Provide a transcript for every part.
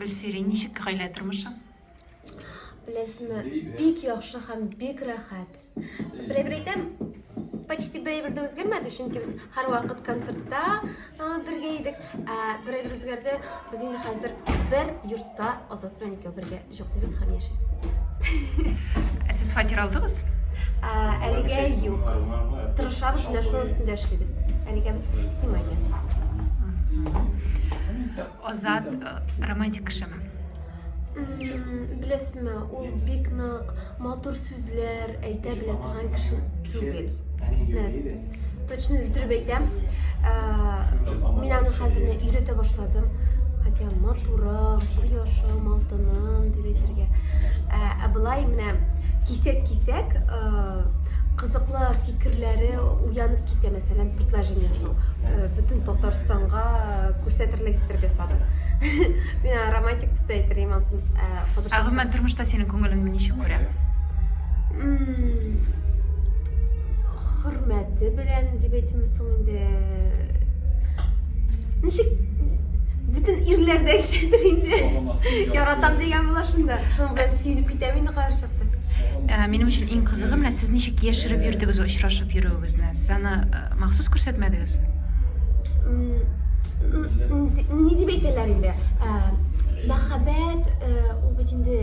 Гөлсирин, ничек гаилә тормышы? Беләсезме, бик яхшы һәм бик рәхәт. Берәй-бер әйтәм, почти берәй-бер дә үзгәрмәде, чөнки без һәрвакыт концертта бергә идек. Ә берәй-бер үзгәрде, без инде хәзер бер йортта Азат белән икәү бергә йоклыйбыз һәм яшибез. Ә сез фатир алдыгыз? Әлегә юк. Тырышабыз, менә шуның өстендә эшлибез. Әлегә без снимать итәбез. Азат романтик кешеме? Беләсезме, ул бик нык матур сүзләр әйтә белә торган кеше түгел. Менә точно өздереп әйтәм. Мин аны хәзер менә өйрәтә башладым. Хотя матурым, кояшым, алтыным дип әйтергә. Ә болай менә кисәк-кисәк кызыклы фикерләре уянып китә, мәсәлән, предложениесе бөтен Татарстанга күрсәтерлек иттереп ясады. Мин аны романтик дип тә әйтер идем анысын. Ә гомумән тормышта синең күңелеңне ничек күрә? Хөрмәте белән дип әйтимме соң инде. Ничек бөтен ирләрдәгечәдер инде. Яратам дигән була шунда. Шуның белән сөенеп китәм инде кайбер чакта. Ә, минем өчен иң кызыгы менә сез ничек яшереп йөрдегез очрашып йөрүегезне? Сез аны э, махсус күрсәтмәдегез? Ни дип әйтәләр инде? Ә, мәхәббәт э, ул бит инде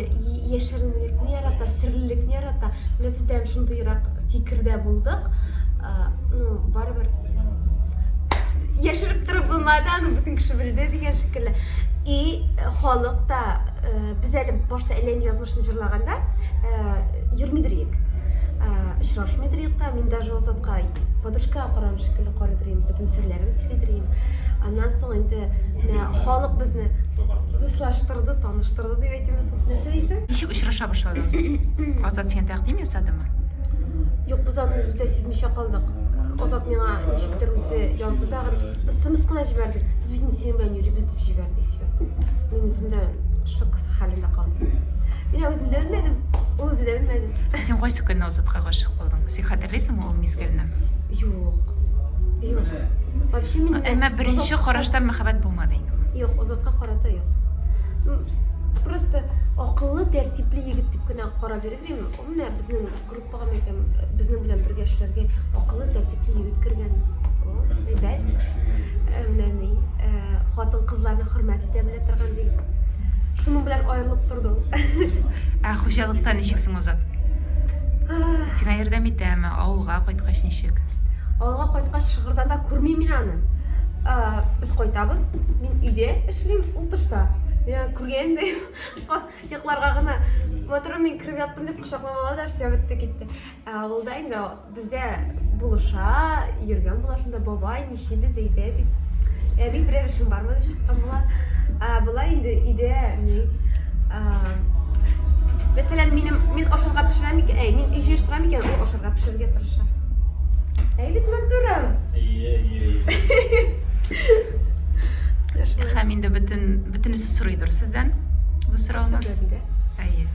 яшеренлекне ярата, серлелекне ярата. Менә без дә шундыйрак фикердә булдык. Ә, ну, барыбер яшереп торып булмады, аны бөтен кеше белде дигән шикелле. И э, халык та э, без әле башта әллә нинди язмышны җырлаганда э, йөрмидер идек. Очрашмыйдыр идек та, мин даже Азатка подружкага караган шикелле карыйдыр идем, бөтен серләремне сөйлидер идем. Аннан соң инде менә халык безне дуслаштырды, таныштырды дип әйтимме соң. Нәрсә дисең? Ничек очраша башладыгыз? Азат сиңа тәкъдим ясадымы? Юк, без аны үзебез дә сизмичә калдык. Азат миңа ничектер үзе язды тагын, смс кына җибәрде. Без бит инде синең белән йөрибез дип җибәрде, и все. Мин үзем дә шок хәлендә калдым. Мин үзем дә белмәдем, ул үзе дә белмәде. Ә син кайсы көнне Азатка гашыйк булдың? Син хәтерлисеңме ул мизгелне? Юк. Юк. Вообще мин Әмма беренче караштан мәхәббәт булмады инде. Юк, Азатка карата юк. Просто акыллы, тәртипле егет дип кенә карап йөрдем. Менә безнең группага мәйтәм, безнең белән бергә эшләргә акыллы, тәртипле егет кергән. О, әйбәт. Э, менә ни, э, хатын-кызларны хөрмәт итә белә торган ди. Шуның белән аерылып торды ул. Ә хуҗалыкта ничек соң Азат? Сиңа ярдәм итәме? Авылга кайткач ничек? Авылга кайткач Шыгырданда күрмим мин аны. Э, без кайтабыз, мин өйдә эшлим, ул тышта. Мин аны күргәнем дә юк. Йокларга гына матурым мин кереп яттым дип кочаклап ала да все бетте китте. Ә авылда инде бездә булыша, йөргән була шунда бабай нишлибез әйдә дип. Әби берәр эшең бармы дип чыккан була. Ә болай инде өйдә ни Мәсәлән, минем мин ашарга пешерәм икән, әй, мин өй җыештырам икән, ул ашарга пешерергә тырыша. Әй бит матурым. Әйе, әйе, әйе. Һәм инде бөтен бөтенесе сорыйдыр сездән бу сорауны. Әйе.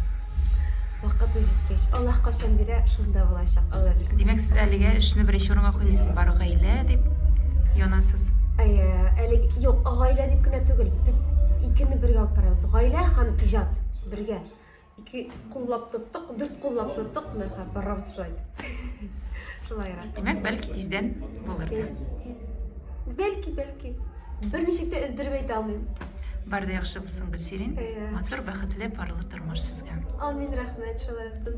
Вакыты җиткәч, Аллаһ кайчан бирә, шунда булачак, Алла бирсен. Димәк, сез әлегә эшне беренче урынга куймыйсыз, бары гаилә дип янасыз. Әйе, әле юк, гаилә дип кенә түгел, без икене бергә алып барабыз. Гаилә һәм иҗат бергә. Ике куллап тоттык, дүрт куллап тоттык, менә барабыз шулай итеп. Шулайрак. Димәк, бәлки тиздән булыр. Тиз, тиз. Бәлки, бәлки. Берничек тә өздереп әйтә алмыйм. Бар да яхшы булсын, Гөлсирин. Әйе. Матур, бәхетле, парлы тормыш сезгә. Амин, рәхмәт, шулай булсын.